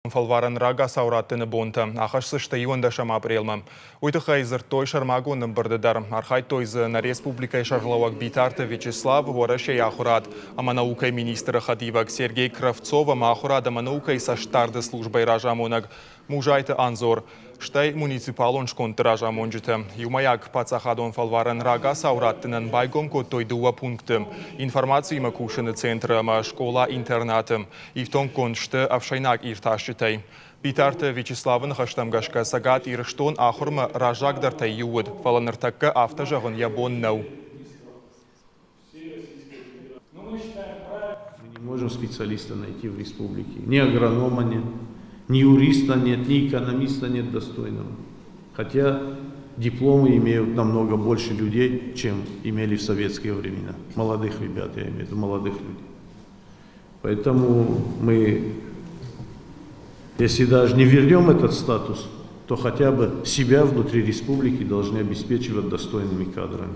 Фӕлварӕн рагацау раттыны бонтӕ ахӕсдзысты 11 апрелмӕ. Уый тыххӕй дзырдтой сӕрмагонд ӕмбырды дӕр. Архайдтой дзы нӕ республикӕйы сӕргълӕууӕг Битарты Вячеслав, Уӕрӕсейы ахуырад ӕмӕ наукӕйы министры хӕдивӕг Сергей Кравцов ӕмӕ ахуырад ӕмӕ наукӕйы цӕстдарды службӕйы разамонӕг Музайты Анзор, стӕй муниципалон скондты разамонджытӕ. Иумӕйаг паддзахадон фӕлварӕн рагацау раттынӕн байгом кодтой дыууӕ пункты информациимӕ кусыны центры ӕмӕ скъола-интернаты. Ифтонггонд сты ӕфсӕйнаг иртасджытӕй. Битарты Вячеславы ныхӕстӕм гӕсгӕ Цӕгат Ирыстон ахуырмӕ раззагдӕртӕй иу уыд, фӕлӕ ныртӕккӕ афтӕ зӕгъын йӕ бон нӕу. Мы не можем специалиста найти в республике. Ни агронома нет, ни юриста нет, ни экономиста нет достойного. Хотя дипломы имеют намного больше людей, чем имели в советские времена. Молодых ребят, я имею в виду, молодых людей. Поэтому мы, если даже не вернем этот статус, то хотя бы себя внутри республики должны обеспечивать достойными кадрами.